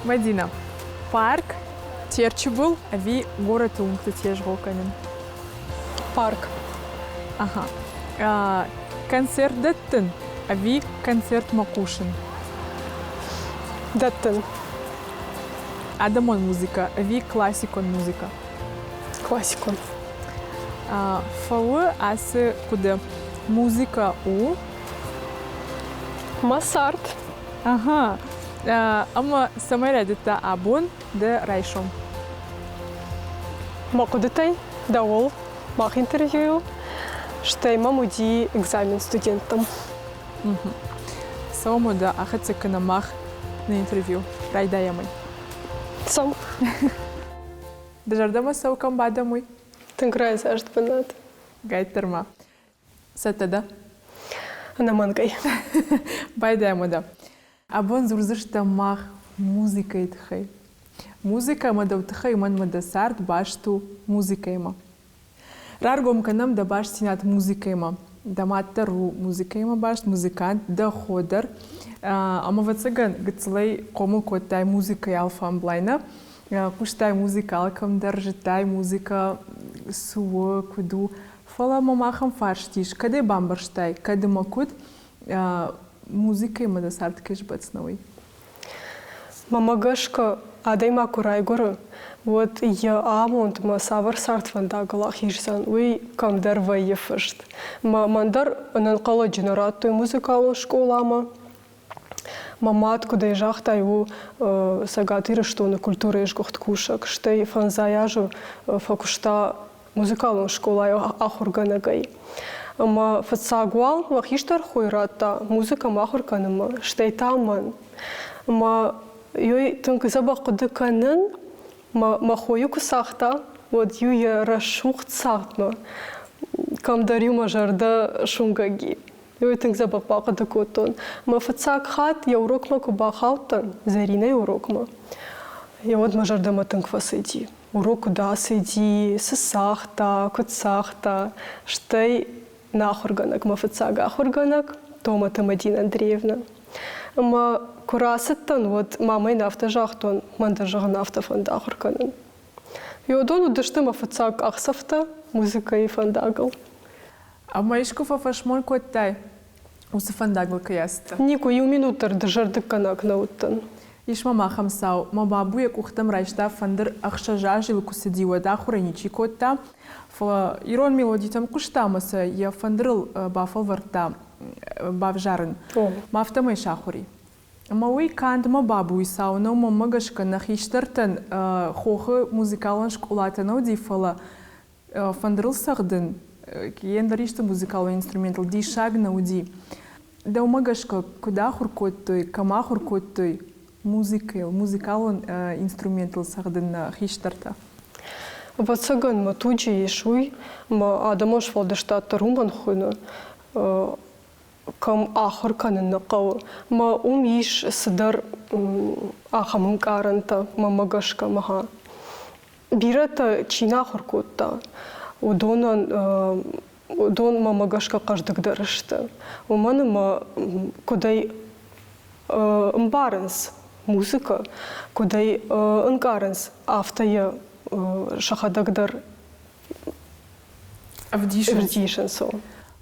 Мадина, парк Терчы был ӕви горӕты уынгты тезгъо кӕнын? Парк. Ага. Концерт дӕттын ӕви концертмӕ хъусын? Дӕттын. Адӕмон музыкӕ ӕви классикон музыкӕ? Классикон. Фӕуы ацы хъуыды. Музыкӕ у? Мӕ цард. Ага. Ӕмӕ цӕмӕй райдыдта абон дӕ райсом? Мӕ хъуыдытӕй дӕуыл, мах интервьюйыл, стӕй мӕм уыди экзамен студенттӕм. Цӕуӕм уӕдӕ ахӕццӕ кӕнӕм мах нӕ интервью. Райдайӕм ӕй. Цӕм. Дӕ зӕрдӕмӕ цӕуы кӕм бадӕм, уый? Тынг райдзаст бынат. Гайддӕр ма. Цӕттӕ дӕ? Ӕнӕмӕнгӕй. Байдайӕм уӕдӕ. Абон дзурдзыстӕм мах музыкӕйы тыххӕй. Музыкӕ ӕмӕ дӕу тыххӕй мӕнмӕ дӕ цард баст у музыкӕимӕ. Раргом кӕнӕм дӕ бастдзинад музыкӕимӕ. Дӕ мад дӕр у музыкӕимӕ баст, музыкант, дӕ хо дӕр. Ӕмӕ, ӕвӕццӕгӕн, гыццылӕй хъомыл кодтай музыкӕйы алфамблай, нӕ? Хъуыстай музыкӕ алкӕмдӕр, зыдтай музыкӕ цы у, куыд у. Фӕлӕ мӕм ахӕм фарст ис, кӕд ӕй бамбӕрстай, кӕд ӕмӕ куыд, музыкӕимӕ дӕ цард кӕй сбӕтдзынӕ, уый? Мӕнмӕ гӕсгӕ, адӕймаг куы райгуыры, уӕд йӕ амондмӕ цавӕр цардвӕндагыл ахиздзӕн, уый кӕмдӕр вӕййы фыст. Мӕн дӕр ӕнӕнхъӕлӕджы нӕ радтой музыкалон скъоламӕ. Мӕ мад, куыд ӕй загътай, у Цӕгат Ирыстоны культурӕйы сгуыхт кусӕг, стӕй фӕндзай азы фӕкуыста музыкалон скъолайы ахуыргӕнӕгӕй. Ӕмӕ фыццаг уал мӕ хистӕр хой радта музыкӕмӕ ахуыр кӕнынмӕ, стӕй та мӕн. Ӕмӕ ёй тынг дзӕбӕх хъуыды кӕнын, мӕ хойы куы цагъта, уӕд-иу йӕ рӕсугъд цагъдмӕ кӕмдӕр-иу мӕ зӕрдӕ суынгӕг и. Уый тынг дзӕбӕх бахъуыды кодтон. Мӕ фыццаг хатт йӕ урокмӕ куы бахаудтӕн, Зӕринӕйы урокмӕ, уӕд мӕ зӕрдӕмӕ тынг фӕцыди. Урок куыд ацыди, цы цагъта, куыд цагъта, стӕй нӕ ахуыргӕнӕг, мӕ фыццаг ахуыргӕнӕг Томаты Мадинӕ Андреевнӕ. Ӕмӕ куы рацыдтӕн, уӕд мамӕйӕн афтӕ загътон, мӕн дӕр зӕгъын афтӕ фӕнды ахуыр кӕнын. Уыдон уыдысты мӕ фыццаг къахдзӕфтӕ музыкӕйы фӕндагыл. Ӕмӕ искуы фӕфӕсмон кодтай, уыцы фӕндагыл кӕй ацыдтӕ? Никуы, иу минут дӕр дызӕрдыггӕнаг нӕ уыдтӕн. Ис мӕм ахӕм цау. Мӕ бабу йӕ къухтӕм райста фӕндыр, 6 азы куы цыди, уӕд ахуырӕй ничи кодта, фӕлӕ ирон мелодитӕм хъуыста ӕмӕ сӕ йӕ фӕндырыл бафӕлвӕрдта бавзарын. Мӕ афтӕмӕй сахуыр и. Ӕмӕ уый канд мӕ бабуйы цау нӕу, мӕнмӕ гӕсгӕ нӕ хистӕртӕн хохы музыкалон скъолатӕ нӕ уыди, фӕлӕ фӕндырыл цӕгъдын, йе ндӕр исты музыкалон инструментыл диссаг нӕ уыди. Дӕумӕ гӕсгӕ куыд ахуыр кодтой, кӕм ахуыр кодтой музыкӕйыл, музыкалон инструментыл цӕгъдын нӕ хистӕртӕ? Ӕвӕццӕгӕн, мӕ туджы ис уый, мӕ адӕмон сфӕлдыстад дӕр уымӕн хуыйны, кӕм ахуыр кӕнын нӕ хъӕуы. Мӕ уым ис цыдӕр ахӕм ӕнкъарӕнтӕ, мӕнмӕ гӕсгӕ, мӕ Бирӕтӕ чи нӕ ахуыр кодта, уыдонӕн уыдон мӕмӕ гӕсгӕ хъӕздыгдӕр сты. Уымӕн ӕмӕ куыдӕй ӕмбарынц музыкӕ, куыдӕй ӕнкъарынц, афтӕ йӕ сӕхӕдӕг дӕр ӕвдисынц.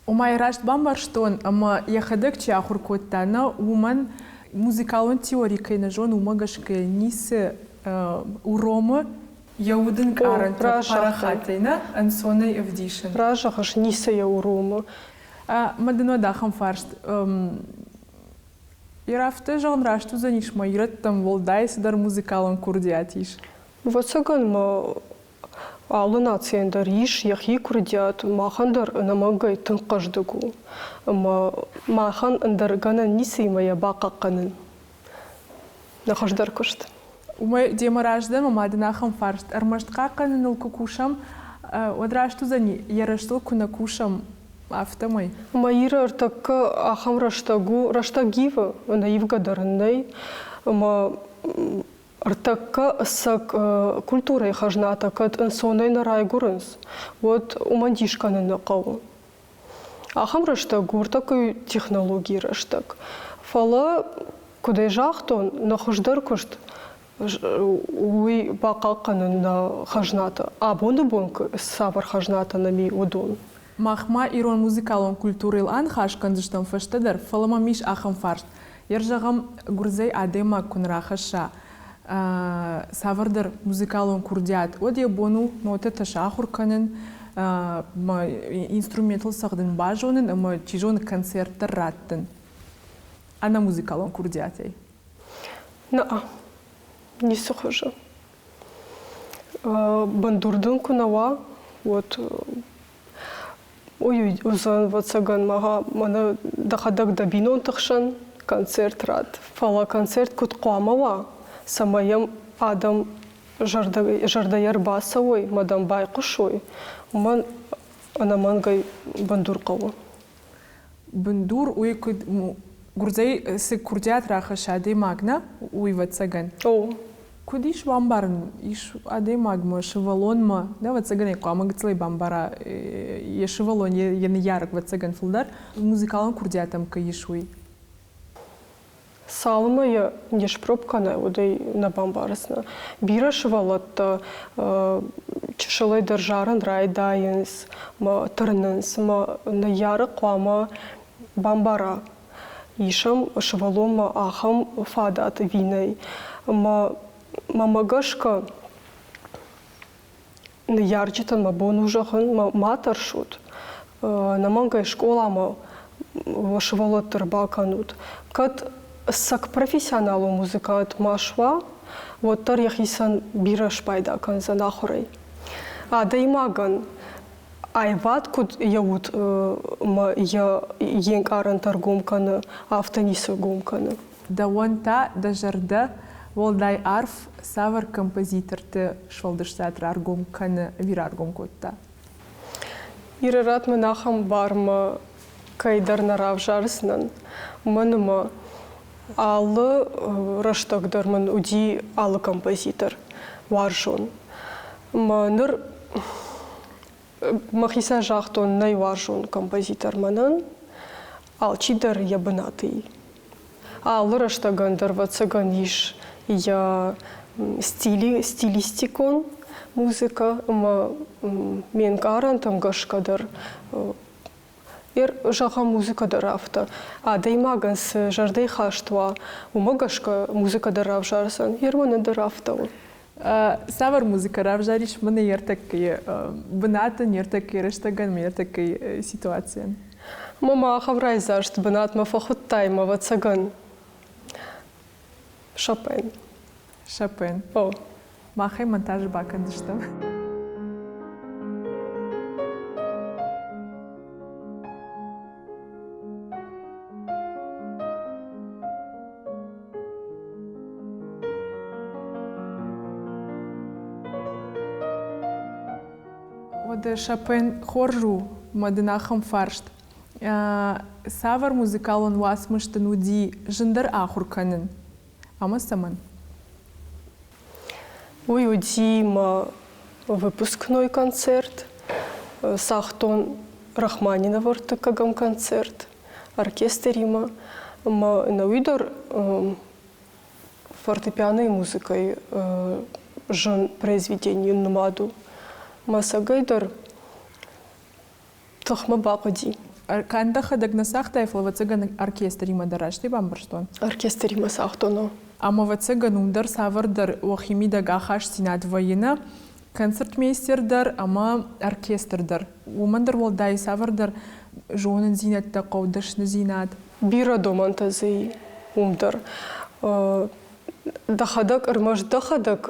Ома раст бамбӕрстон, ӕмӕ йӕхӕдӕг чи ахуыр кодта, нӕ уымӕн музыкалон теори кӕй нӕ зоны, уымӕ гӕсгӕ ницы уромы йӕ уды нкъарӕнтӕ парахатӕй, нӕ ӕнцонӕй ӕвдисын. Разӕгъыс, ницы йӕ уромы. Мӕ дын уӕд ахӕм фарст. Ир афтӕ зӕгъын раст уыдзӕнис, мӕ ирӕттӕм уӕлдай цыдӕр музыкалон курдиат ис? Ӕвӕццӕгӕн мӕ Алы нацийӕн дӕр ис йӕхи курдиат, махӕн дӕр ӕнӕмӕнгӕй тынг хъӕздыг у. Ӕмӕ махӕн ӕндӕр гӕнӕн ницыимӕ йӕ бахъахъхъӕнын. Нӕ хуыздӕр куыст. Уымӕй демӕ раздӕр ма дын ахӕм фарст, ӕрмӕст хъахъхъӕныныл куы кусӕм, уӕд раст уыдзӕни, йӕ рӕзтыл куы нӕ кусӕм, афтӕмӕй? Мӕ Иры ӕртӕккӕ ахӕм рӕстӕг у, рӕстӕг ивы, ӕнӕивгӕ дӕр ын нӕй. Ӕмӕ Ӕртӕккӕ ӕцӕг культурӕйы хӕзнатӕ кӕд ӕнцонӕй нӕ райгуырынц, уӕд уымӕн дис кӕнын нӕ хъӕуы. Ахӕм рӕстӕг у ӕртӕккӕ технологийы рӕстӕг. Фӕлӕ, куыд ӕй загътон, нӕ хуыздӕр куыст. Уый бахъахъхъӕнын нӕ хӕзнатӕ. Абоны бон цавӕр хӕзнатӕ нӕм и, уыдон. Мах ма ирон музыкалон культурӕйыл аныхас кӕндзыстӕм фӕстӕдӕр, фӕлӕ мӕм ис ахӕм фарст. Йер зӕгъӕм, гуырдзӕй адӕймаг куы нӕ рахӕсса цавӕрдӕр музыкалон курдиат, уӕд йӕ бон у нотӕтӕ сахуыр кӕнын, инструментыл цӕгъдын базонын ӕмӕ, чи зоны, концерт дӕр раттын ӕнӕ музыкалон курдиатӕй. Нӕ, ницы хуызы. Бындур дын куы нӕ уа, уӕд уый уыдзӕн, ӕвӕццӕгӕн, мӕгъа, мӕнӕ дӕхӕдӕг дӕ бинонты хсӕн концерт ратт. Фӕлӕ концерт куыд хъуамӕ уа, цӕмӕй йӕм адӕм зӕрдӕйӕ ӕрбацӕуой мӕ дӕм байхъусой, уымӕн ӕнӕмӕнгӕй бындур хъӕуы. Бындур уый куыд гуырдзӕй цы курдиат рахӕссы адӕймаг, нӕ, уый ӕвӕццӕгӕн. О. Куыд ис бамбарын, ис адӕймагмӕ, сывӕллонмӕ, нӕ, ӕвӕццӕгӕн ӕй хъуамӕ гыццылӕй бамбара йӕ сывӕллон, йӕ ныййарӕг, ӕвӕццӕгӕн, фылдӕр музыкалон курдиат ӕм кӕй ис, уый. Цалынмӕ йӕ не спроб кӕнай, уӕд ӕй нӕ бамбардзынӕ. Бирӕ сывӕллӕттӕ чысылӕй дӕр зарын райдайынц, мӕ тырнынц, мӕ ныййарӕг хъуамӕ бамбара, ис ӕм сывӕллонмӕ ахӕм фадат ӕви нӕй. Ӕмӕ мӕмӕ гӕсгӕ ныййарджытӕн мӕ бон у зӕгъын, ма тӕрсут, ӕнӕмӕнгӕй скъоламӕ уӕ сывӕллӕтты ӕрбакӕнут. Кӕд цӕг профессионалон музыкант ма суа, уӕддӕр йӕхицӕн бирӕ спайда кӕндзӕн ахуырӕй. Адӕймагӕн аивад куыд йӕ уд ӕмӕ йӕ йе нкъарӕнтӕ ӕргом кӕны, афтӕ ницы гом кӕны. Дӕуӕн та дӕ зӕрдӕ уӕлдай арф цавӕр композиторты сфӕлдыстад раргом кӕны ӕви раргом кодта? Иры рад мын ахӕм бармӕ кӕйдӕр нӕ равзардзынӕн, уымӕн ӕмӕ алы рӕстӕг дӕр мын уыди алы композитор уарзон. Ӕмӕ ныр мӕхицӕн загътон, нӕй уарзон композитор мӕнӕн, алчидӕр йӕ бынаты и. Алы рӕстӕгӕн дӕр, ӕвӕццӕгӕн, ис йӕ стили, стилистикон музыкӕ ӕмӕ ме нкъарӕнтӕм гӕсгӕ дӕр зӕгъӕм, музыкӕ дӕр афтӕ. Адӕймагӕн цы зӕрдӕйы хаст уа, уымӕ гӕсгӕ музыкӕ дӕр равзардзӕн. Ерманы дӕр афтӕ у. Цавӕр музыкӕ равзарис мын не ртӕккӕйы бынаты, не ртӕккӕйы рӕстӕгӕн, ме ртӕккӕйы ситуацийӕн? Мӕ ахӕм райдзаст бынатмӕ фӕхуыдтай мӕ, ӕвӕццӕгӕн, Шопен. Шопен. О. Махӕй монтаж бакӕндзыстӕм. Уӕдӕ Шопен хорз у, мӕ дын ахӕм фарст. Цавӕр музыкалон уацмыс дын уыди зындӕр ахуыр кӕнын ӕмӕ цӕмӕн? Уый уыди мӕ выпускной концерт. Цагътон Рахманиновы ӕртыккӕгӕм концерт оркестримӕ. Ӕмӕ ӕнӕуи дӕр фортепианойы музыкӕйы зын произведени нымад у. Мӕ цӕгӕй дӕр тыхмӕ бахъуыди. Канд дӕхӕдӕг нӕ цагътай, фӕлӕ ӕвӕццӕгӕн оркестримӕ дӕр растӕй бамбӕрстон? Оркестримӕ цагътон, о. Ӕмӕ ӕвӕццӕгӕн уым дӕр цавӕрдӕр уӕхимидӕг ахастдзинад вӕййы нӕ концертмейстер дӕр ӕмӕ оркестр дӕр. Уымӕн дӕр уӕлдай цавӕрдӕр зонындзинӕдтӕ хъӕуы, дӕсныдзинад. Бирӕ домӕнтӕ дзы и уым дӕр. Дӕхӕдӕг ӕрмӕст дӕхӕдӕг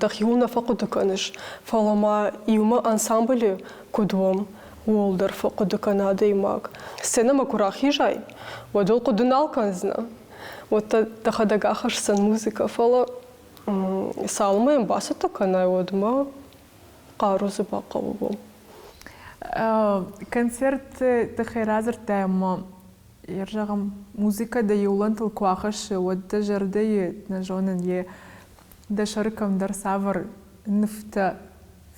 дӕхиуыл нӕ фӕхъуыды кӕныс, фӕлӕ ма иумӕ ансамблы куыд уӕм, ууыл дӕр фӕхъуыды кӕны адӕймаг. Сценӕмӕ куы рахизай, уӕд ыл хъуыды нал кӕндзынӕ. Уӕд та дӕхӕдӕг ахӕсдзӕн музыкӕ, фӕлӕ цалынмӕ йӕм бацӕттӕ кӕнай, уӕдмӕ хъару дзы бахъӕуы уым. Концерты тыххӕй радзырдтай ӕмӕ зӕгъӕм, музыкӕ дӕ иулӕнтыл куы ахӕссы, уӕд дӕ зӕрдӕйы, нӕ зонын, йе дӕ сӕры кӕмдӕр цавӕр нывтӕ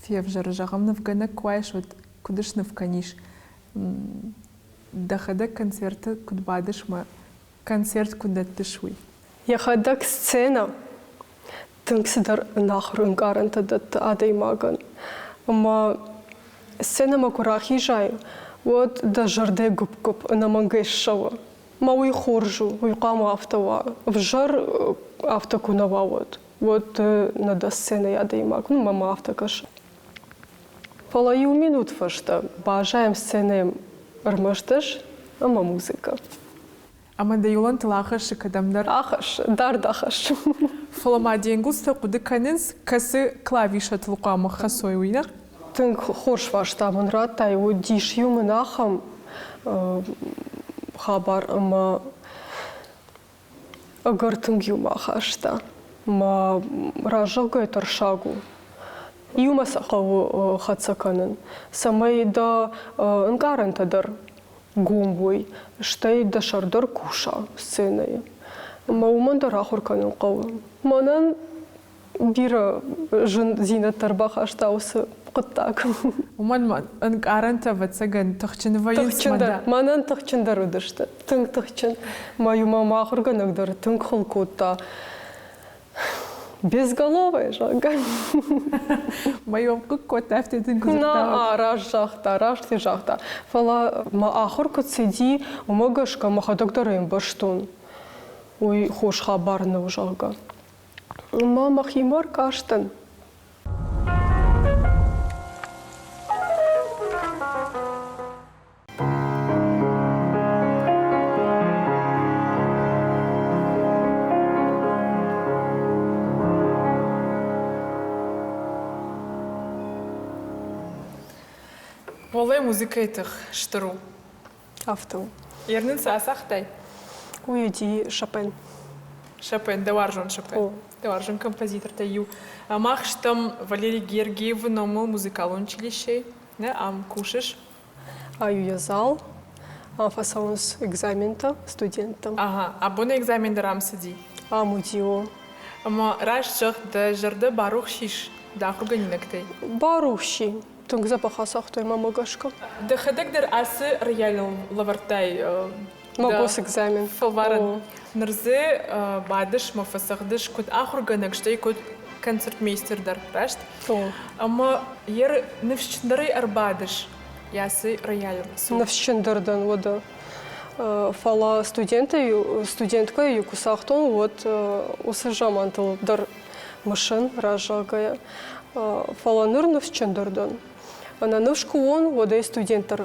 февзӕры, зӕгъӕм, нывгӕнӕг куы уаис, уӕд куыд сныв кӕнис? Дӕхӕдӕг концерты куыд бадыс мӕ концерт куыд дӕттыс, уый? Йӕхӕдӕг сценӕ. Тынг цыдӕр ӕнахуыр ӕнкъарӕнтӕ дӕтты адӕймагӕн. Ӕмӕ сценӕмӕ куы рахизай, уӕд дӕ зӕрдӕ гуыпп-гуыпп ӕнӕмӕнгӕй ссӕуы. Мӕ уый хорз у, уый хъуамӕ афтӕ уа. Ӕвзӕр афтӕ куы нӕ уа, уӕд. Уӕд нӕ дӕ сценӕйы адӕймаг, ну, мӕмӕ афтӕ кӕсы. Фӕлӕ иу минут фӕстӕ баззайӕм сценӕйы ӕрмӕст ӕз ӕмӕ музыкӕ. Ӕмӕ дӕ иулӕнтыл ахӕссы кӕдӕмдӕр? Ахӕссы, дард ахӕссы. Фӕлӕ ма де нгуылдзтӕ хъуыды кӕнынц, кӕцы клавишӕтыл хъуамӕ хӕцой, уый нӕ? Тынг хорз фарста мын радтай, уыдис-иу мын ахӕм хабар, ӕмӕ ӕгӕр тынг-иу мӕ ахаста. Мӕ раззагӕй тӕрсаг у. Иумӕ сӕ хъӕуы хӕццӕ кӕнын, цӕмӕй дӕ ӕнкъарӕнтӕ дӕр гом уой, стӕй дӕ сӕр дӕр куса сценӕйы. Ӕмӕ уымӕн дӕр ахуыр кӕнын хъӕуы. Мӕнӕн бирӕ зындзинӕдтӕ ӕрбахаста уыцы хъуыддаг. Уымӕн ӕнкъарӕнтӕ, ӕвӕццӕгӕн, тыхджын вӕййынц. Тыхджындӕр. Мӕнӕн тыхджындӕр уыдысты. Тынг тыхджын. Мӕ иумӕ мӕ ахуыргӕнӕг дӕр тынг хыл кодта. Безголовая, зӕгъгӕ. Мӕ йӕм хъыг кодта, афтӕ тынг куы дзырдта. Раст загъта, раст загъта. Фӕлӕ мӕ ахуыр куыд цыди, уымӕ гӕсгӕ мӕхӕдӕг дӕр ӕмбӕрстон, уый хорз хабар нӕу, зӕгъгӕ. Ӕмӕ мӕхимӕ ӕркастӕн. Уӕлӕ музыкӕйы тых стыр у. Афтӕ у. Ернын цы ацагътай? Уый уыди Шопен. Шопен, дӕ уарзон Шопен. О. Дӕ уарзон композитортӕй иу. Мах стӕм Валерий Гергиевы номыл музыкалон училищейы. Нӕ, ам кусыс? Аю зал, фӕцӕуынц экзаментӕ студенттӕм. Ага, абоны экзамен дӕр ам цыди? Ам уыди, о. Ӕмӕ раст зӕгъ, дӕ зӕрдӕ барухс ис дӕ ахуыргӕнинӕгтӕй? Барухс и. Тынг дзӕбӕх ацагътой мӕмӕ гӕсгӕ. Дӕхӕдӕг дӕр ацы роялыл лӕвӕрдтай Мӕ госэкзамен. Фӕлварӕн. Ныр дзы бадыс мӕ фӕцӕгъдыс куыд ахуыргӕнӕг, стӕй куыд концертмейстер дӕр, раст? Ӕмӕ ер ныфсджындӕрӕй ӕрбадыс ацы роялыл. Ныфсджындӕр дӕн, уӕдӕ. Фӕлӕ студентӕй, студенткӕй куы цагътон, уӕд уыцы замантыл дӕр мысын, раззагӕйӕ. Фӕлӕ ныр ныфсджындӕр дӕн. Ӕнӕ ныфс куы уон, уӕд ӕй студент дӕр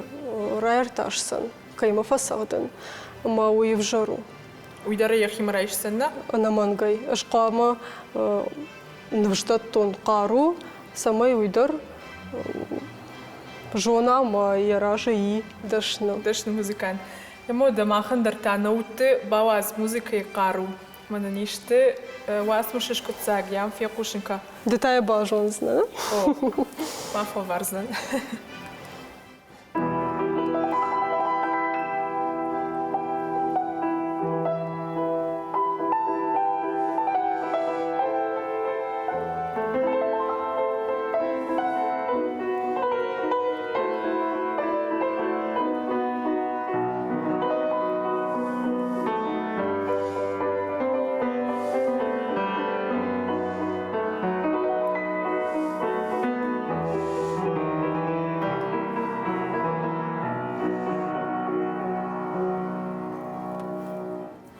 раиртасдзӕн, кӕй мӕ фӕцӕгъдын, ӕмӕ уый ӕвзӕр у. Уый дӕр йӕхимӕ райсдзӕн, нӕ? Ӕнӕмӕнгӕй. Ӕз хъуамӕ ныфсдӕттон хъару, цӕмӕй уый дӕр зона ӕмӕ йӕ разы и дӕсны. Дӕсны музыкант. Ӕмӕ дӕ махӕн дӕр та нӕ удты бауадз музыкӕйы хъару. Мӕнӕн исты уацмысы скъуыддзаг йӕм фехъусын кӕ. Ды та йӕ базондзынӕ. О, бафӕлвардзынӕн.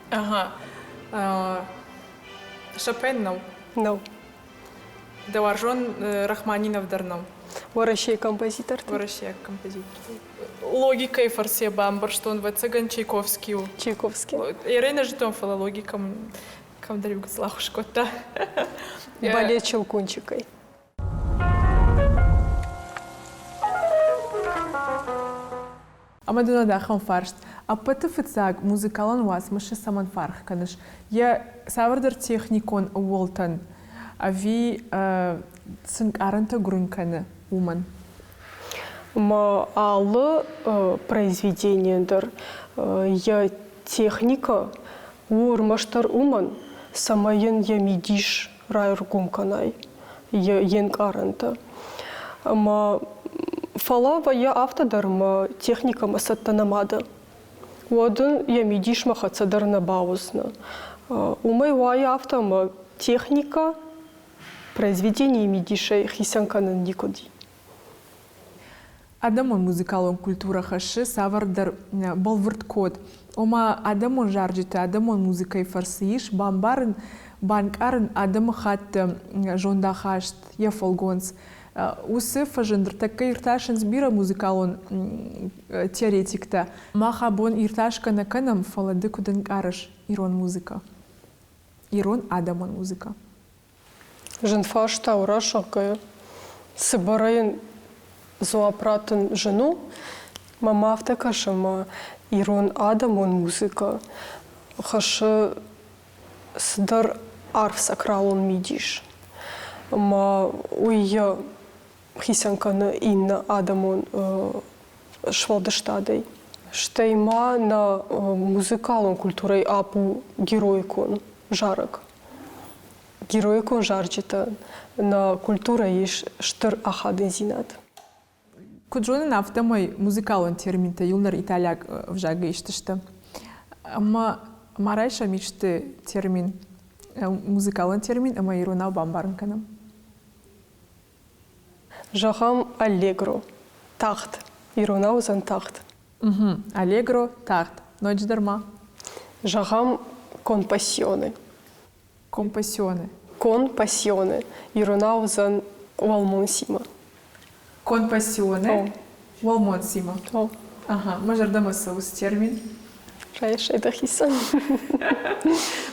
Ага. Шопен нӕу? Нӕу. Дӕ уарзон Рахманинов дӕр нӕу? Уӕрӕсейы композитортӕ. Уӕрӕсейаг композитортӕ. Логикӕйы фӕрцы йӕ бамбӕрстон, ӕвӕццӕгӕн, Чайковский у. Чайковский. Ерӕй нӕ зыдтон, фӕлӕ логикӕ кӕмдӕр иу гыццыл ӕххуыс кодта. Балет Щелкунчикӕй. Ӕмӕ дын ахӕм фарст. Ӕппӕты фыццаг музыкалон уацмысы цӕмӕн фӕаргъ кӕныс? Йӕ цавӕрдӕр техникон ӕууӕлтӕн ӕви цы нкъарӕнтӕ гуырын кӕны, уымӕн? Мӕ алы произведенийӕн дӕр йӕ техникӕ у ӕрмӕстдӕр уымӕн, цӕмӕй йын йӕ мидис райргом кӕнай, йе нкъарӕнтӕ. Ӕмӕ фӕлӕ вӕййы афтӕ дӕр ӕмӕ техникӕмӕ цӕттӕ нӕма дӕ. Уӕд ын йӕ мидисмӕ хӕццӕ дӕр нӕ бауыдзынӕ. Уымӕй уайы афтӕ, ӕмӕ техникӕ Произведенийы мидисӕй хицӕн кӕнын никуыд и. Адӕмон музыкалон культурӕ хӕссы цавӕрдӕр бӕлвырд код. Ома адӕмон зарджытӕ, адӕмон музыкӕйы фӕрцы ис бамбарын, банкъарын адӕмыхатты зондахаст, йӕ фӕлгонц. Уыцы фӕзынд ныртӕккӕ иртасынц бирӕ музыкалон теоретиктӕ. Мах абон иртасгӕ нӕ кӕнӕм, фӕлӕ ды куыд ӕнкъарыс ирон музыкӕ? Ирон адӕмон музыкӕ. Зын фарста у рӕсугъдгӕйӕ. Цыбырӕй йын дзуапп раттын зын у. Мӕнмӕ афтӕ кӕсы, ӕмӕ ирон адӕмон музыкӕ хӕссы цыдӕр арф сакралон мидис. Ӕмӕ уый йӕ хицӕн кӕны иннӕ адӕмон сфӕлдыстадӕй. Стӕй ма нӕ музыкалон культурӕйы апп у героикон зарӕг. Героикон зарджытӕ нӕ культурӕйы ис стыр ахадындзинад. Куыд зонын, афтӕмӕй музыкалон терминтӕ иуылдӕр италиаг ӕвзагӕй ист сты. Ӕмӕ ма райсӕм исты термин, музыкалон термин ӕмӕ иронау бамбарын кӕнӕм. Зӕгъӕм, аллегро. Тагъд. Иронау уыдзӕн тагъд. Аллегро, тагъд. Ноджыдӕр ма? Зӕгъӕм, компассионы. Компассионы. Кон пассионы. Иронау уыдзӕн уӕлмонсимӕ. Кон пассионы? Уӕлмонсимӕ. Ага, мӕ зӕрдӕмӕ цӕуы термин. Райсай дӕхицӕн.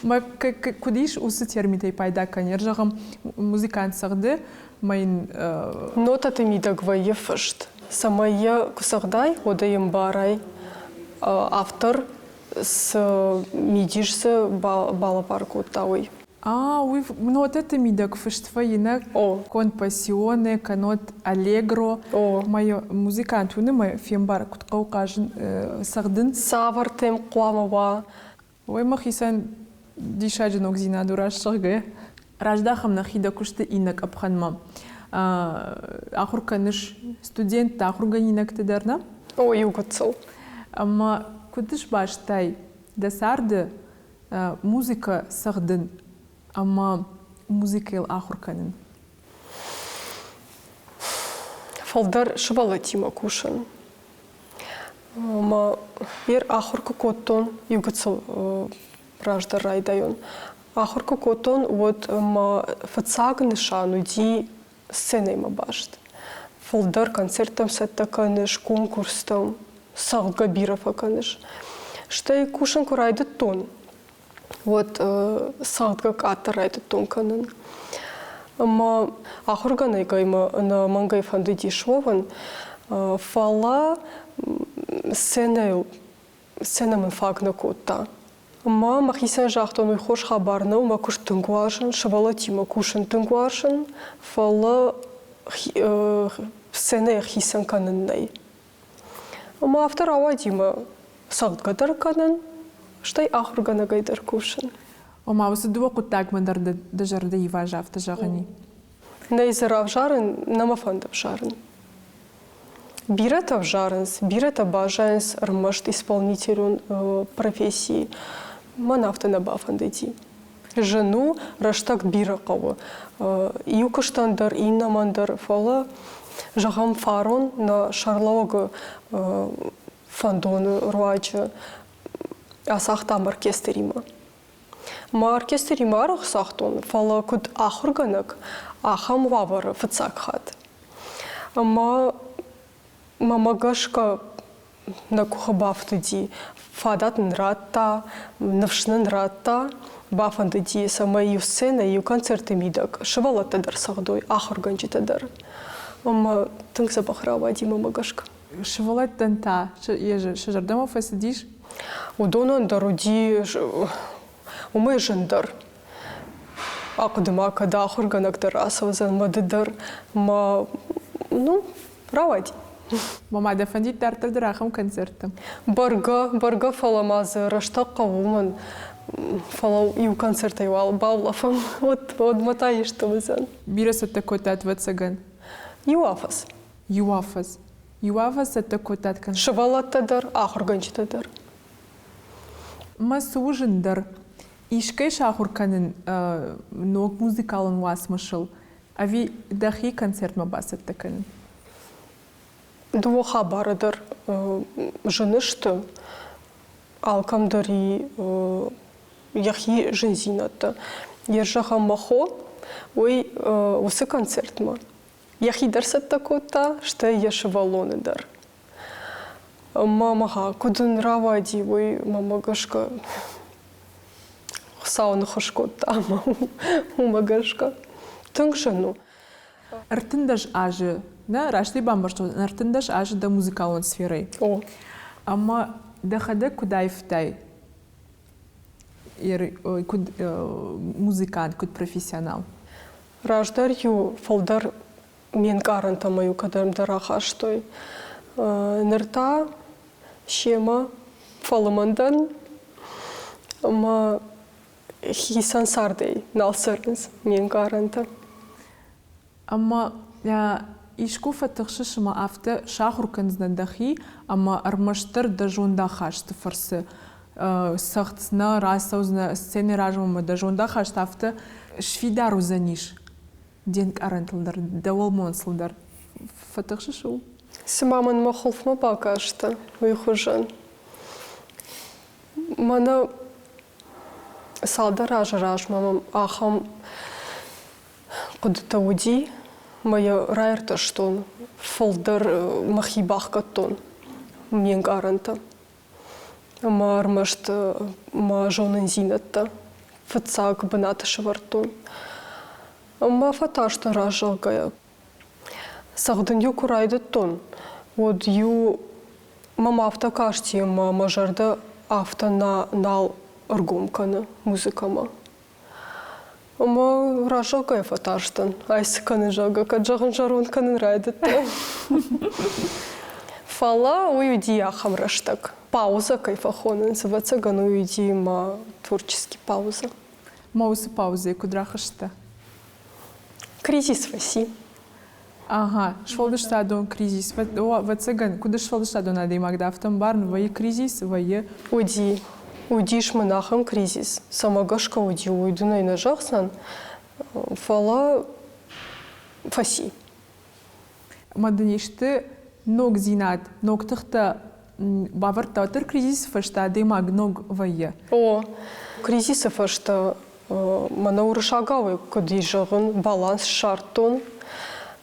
Мӕ куыд ис уыцы терминтӕй пайда кӕнын? Зӕгъӕм, музыкант цӕгъды, мӕ йын Нотӕты мидӕг вӕййы фыст. Цӕмӕй йӕ куы цӕгъдай, уӕд ӕй ӕмбарай, автор цы мидис дзы балӕвар кодта, уый. А, уый нотӕты мидӕг фыст вӕййы нӕ con passione, кӕннод allegro. Мӕ музыкант уыны мӕ фембары, куыд хъӕуы хъазын, цӕгъдын. Цавӕр темп хъуамӕ уа? Ой, мӕхицӕн диссаджы ногдзинад у раст зӕгъгӕйӕ. Раздӕхӕм нӕхи дӕ куысты иннӕ къӕпхӕнмӕ. Ахуыр кӕныс студенттӕ, ахуыргӕнинӕгты дӕр, нӕ? О, иу гыццыл. Ӕмӕ куыд сбастай дӕ царды музыкӕ цӕгъдын ӕмӕ музыкӕйыл ахуыр кӕнын? Фылдӕр сывӕллӕттимӕ кусын. Мӕ ер ахуыр куы кодтон, иу гыццыл раздӕр райдайон. Ахуыр куы кодтон, уӕд мӕ фыццаг нысан уыди сценӕимӕ баст. Фылдӕр концерттӕм цӕттӕ кӕныс, конкурстӕм, цӕгъдгӕ бирӕ фӕкӕныс. Стӕй кусын куы райдыдтон, уӕд цӕгъдгӕ къаддӕр райдыдтон кӕнын. Ӕмӕ ахуыргӕнӕгӕй мӕ ӕнӕмӕнгӕй фӕндыди суӕвын, фӕлӕ сценӕйыл сценӕ мын фаг нӕ кодта. Ӕмӕ мӕхицӕн загътон, уый хорз хабар нӕу, мӕ куыст тынг уарзын, сывӕллӕттимӕ кусын тынг уарзын, фӕлӕ сценӕйӕ хицӕн кӕнын нӕй. Ӕмӕ афтӕ рауади мӕ цӕгъдгӕ дӕр кӕнын, стӕй ахуыргӕнӕгӕй дӕр кусын. Ома уыцы дыууӕ хъуыддагмӕ дӕр дӕ зӕрдӕ ивазы, афтӕ зӕгъын и? Нӕй дзы равзарын, нӕ мӕ фӕнды ӕвзарын. Бирӕтӕ ӕвзарынц, бирӕтӕ баззайынц ӕрмӕст исполнителон профессийы. Мӕн афтӕ нӕ бафӕндыди. Зын у, рӕстӕг бирӕ хъӕуы. Иу куыстӕн дӕр, иннӕмӕн дӕр, фӕлӕ, зӕгъӕм, фарон нӕ сӕргълӕууӕгы фӕндоны руаджы ацагътам оркестримӕ. Мӕ оркестримӕ арӕх цагътон, фӕлӕ куыд ахуыргӕнӕг, ахӕм уавӕры фыццаг хатт. Ӕмӕ мӕмӕ гӕсгӕ нӕ къухы бафтыди, фадат нын радта, ныфс нын радта, бафӕндыди, цӕмӕй иу сценӕ, иу концерты мидӕг сывӕллӕттӕ дӕр цӕгъдой, ахуыргӕнджытӕ дӕр. Ӕмӕ тынг дзӕбӕх рауади мӕмӕ гӕсгӕ. Сывӕллӕттӕн та сӕ зӕрдӕмӕ фӕцыдис? Уыдонӕн дӕр уыди уымӕй зындӕр. Ахъуыды ма кӕд ахуыргӕнӕг дӕр ацӕудзӕн, мӕ ды дӕр. Мӕ, ну, рауади. Мама, дӕ фӕндид дарддӕр дӕр ахӕм концерттӕ? Бӕргӕ, бӕргӕ, фӕлӕ ма дзы рӕстӕг хъӕуы уымӕн. Фӕлӕ иу концертӕй уал баулӕфӕм, уӕд, уӕдмӕ та исты уыдзӕн. Бирӕ цӕттӕ кодтат, ӕвӕццӕгӕн? Иу афӕдз. Иу афӕдз. Иу афӕдз цӕттӕ кодтат концерт? Сывӕллӕттӕ дӕр, ахуыргӕнджытӕ дӕр. Мӕ цы у зындӕр? Искӕй сахуыр кӕнын ног музыкалон уацмысыл? Ӕви дӕхи концертмӕ бацӕттӕ кӕнын? Дыууӕ хабары дӕр зын сты. Алкӕм дӕр и йӕхи зындзинӕдтӕ. Йе зӕгъӕм, мӕ хо, уый уыцы концертмӕ йӕхи дӕр цӕттӕ кодта, стӕй йӕ сывӕллоны дӕр. Ӕмӕ мӕгъа, куыд ын рауади, уый мӕмӕ гӕсгӕ Хуыцау ныххуыс кодта ӕмӕ уымӕ гӕсгӕ тынг зын у. 13 азы, нӕ, раст ӕй бамбӕрстон, 13 азы дӕ музыкалон сферӕйы. О. Ӕмӕ дӕхӕдӕг куыд аивтай, куыд музыкант, куыд профессионал? Раздӕр-иу фылдӕр ме нкъарӕнтӕ мӕ-иу кӕдӕмдӕр ахастой. Ныр та семӕ фӕлымӕн дӕн ӕмӕ хицӕн цардӕй нал цӕрынц ме нкъарӕнтӕ. Ӕмӕ искуы фӕтыхсыс ӕмӕ афтӕ сахуыр кӕндзынӕ дӕхи, ӕмӕ ӕрмӕстдӕр дӕ зондахасты фӕрцы цӕгъддзынӕ, рацӕудзынӕ сценӕйы размӕ ӕмӕ дӕ зондахаст афтӕ сфидар уыдзӕнис де нкъарӕнтыл дӕр, дӕ уӕлмонцыл дӕр. Фӕтыхсыс ууыл? Цыма мын мӕ хуылфмӕ бакастӕ, уый хуызӕн. Мӕнӕ цалдӕр азы размӕ мӕм ахӕм хъуыдытӕ уыди, мӕ йӕ раиртӕстон, фылдӕр мӕхи бахгӕдтон ме нкъарӕнтӕ. Ӕмӕ ӕрмӕст мӕ зонындзинӕдтӕ фыццаг бынаты сӕвӕрдтон. Ӕмӕ фӕтарстӕн разӕгъгӕйӕ. Цӕгъдын-иу куы райдыдтон, уӕд-иу мӕм афтӕ касти, ӕмӕ мӕ зӕрдӕ афтӕ нал ӕргом кӕны музыкӕмӕ. Ӕмӕ раззагӕй фӕтарстӕн, ай цы кӕнын, зӕгъгӕ, кӕд зӕгъын зӕронд кӕнын райдыдтон. Фӕлӕ уый уыди ахӕм рӕстӕг. Паузӕ кӕй фӕхонынц, ӕвӕццӕгӕн, уый уыди мӕ творческий паузӕ. Мӕ уыцы паузӕйы куыд рахызтӕ? Кризис фӕци. Ага, сфӕлдыстадон кризис. Ӕвӕццӕгӕн, куыд сфӕлдыстадон адӕймаг дӕ, афтӕ ӕмбарын, вӕййы кризис, вӕййы... Уыди. Уыдис мын ахӕм кризис. Цӕмӕ гӕсгӕ уыди, уый дын ӕй нӕ зӕгъдзӕн, фӕлӕ фӕци. Ӕмӕ дын исты ногдзинад, ног тыхтӕ бавӕрдта, уӕддӕр кризисы фӕстӕ адӕймаг ног вӕййы. О, кризисы фӕстӕ мӕнӕ уырыссагау куыд ис зӕгъын, баланс ссардтон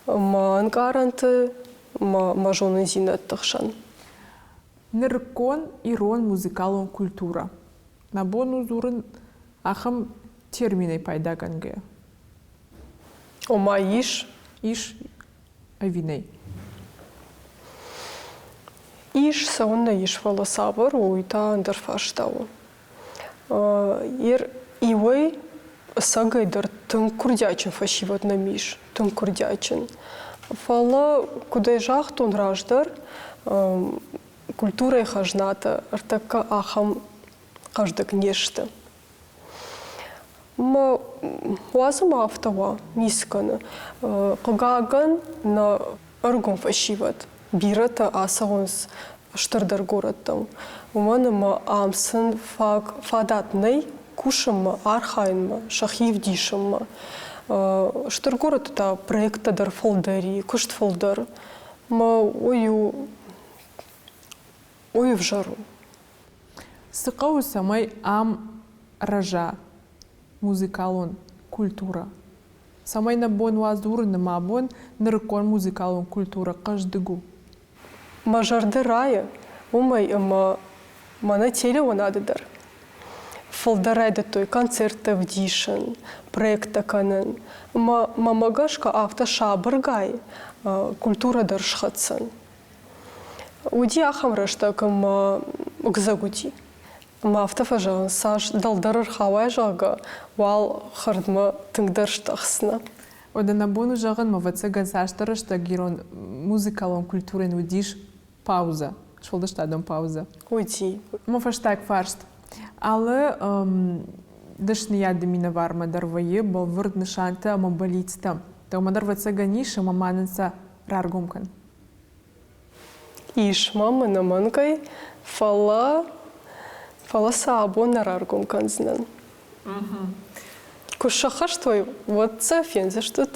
мӕ ӕнкъарӕнты, мӕ зонындзинӕдты хсӕн. Нырыккон ирон музыкалон культурӕ. Нӕ бон у дзурын ахӕм терминӕй пайдагӕнгӕйӕ. Ома ис? Ис ӕви нӕй? Ис, цӕуыннӕ ис, фӕлӕ цавӕр у, уый та ӕндӕр фарста у. Иуӕй, ӕцӕгӕй дӕр тынг курдиатджын фӕсивӕд нӕм ис, тынг курдиатджын. Фӕлӕ, куыд ӕй загътон раздӕр, культурӕйы хӕзнатӕ ӕртӕккӕ ахӕм хъӕздыг не сты. Мӕ уадз ӕмӕ афтӕ уа, ницы кӕны. Хъыгагӕн, нӕ ӕрыгон фӕсивӕд бирӕтӕ ацӕуынц стырдӕр горӕттӕм, уымӕн ӕмӕ ам сын фаг фадат нӕй кусынмӕ, архайынмӕ, сӕхи вдисынмӕ. Стыр горӕтты та проекттӕ дӕр фылдӕр и, куыст фылдӕр. Мӕ уый у, уый ӕвзӕр у. Цы хъӕуы, цӕмӕй ам рӕза музыкалон культурӕ? Цӕмӕй нӕ бон уа дзурыны ма бон нырыккон музыкалон культурӕ хъӕздыг у? Мӕ зӕрдӕ райы уымӕй, ӕмӕ мӕнӕ телеуынады дӕр фылдӕр райдыдтой концерттӕ вдисын, проекттӕ кӕнын. Ӕмӕ мӕмӕ гӕсгӕ афтӕ сабыргай культурӕ дӕр схӕцдзӕн. Уыди ахӕм рӕстӕг, ӕмӕ ӕгзӕг уыди. Ӕмӕ афтӕ фӕзӕгъынц, цас дӕлдӕр ӕрхауай, зӕгъгӕ, уал хӕрдмӕ тынгдӕр стӕхдзынӕ. Уӕдӕ нӕ бон у зӕгъын, ӕвӕццӕгӕн, цасдӕр рӕстӕг ирон музыкалон культурӕйӕн уыдис паузӕ, сфӕлдыстадон паузӕ. Уыди. Мӕ фӕстаг фарст. Алы дӕсныйады минӕвармӕ дӕр вӕййы бӕлвырд нысантӕ ӕмӕ бӕллицтӕ. Дӕумӕ дӕр ӕвӕццӕгӕн ис, ӕмӕ ма нын сӕ раргом кӕн. Ис мӕм ӕнӕмӕнгӕй, фӕлӕ, фӕлӕ сӕ абон нӕ раргом кӕндзынӕн. Куы сӕххӕст уой, уӕд сӕ фендзыстут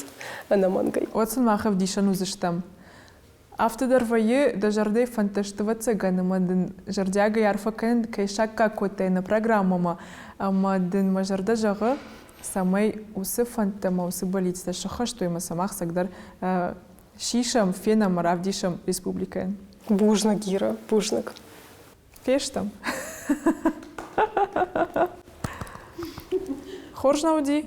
ӕнӕмӕнгӕй. Уӕд сын мах ӕвдисӕн уыдзыстӕм. Афтӕ дӕр вӕййы, дӕ зӕрдӕйы фӕндтӕ сты ӕвӕццӕгӕн ӕмӕ дын зӕрдиагӕй арфӕ кӕнын, кӕй саккаг кодтай нӕ программӕмӕ, ӕмӕ дын мӕ зӕрдӕ зӕгъы, цӕмӕй уыцы фӕндтӕ ӕмӕ уыцы бӕллицтӕ сӕххӕст уой ӕмӕ сӕ мах ӕцӕгдӕр сисӕм, фенӕм ӕмӕ равдисӕм республикӕйӕн. Бузныг, Ира, бузныг. Фестӕм. Хорз нӕ уыди?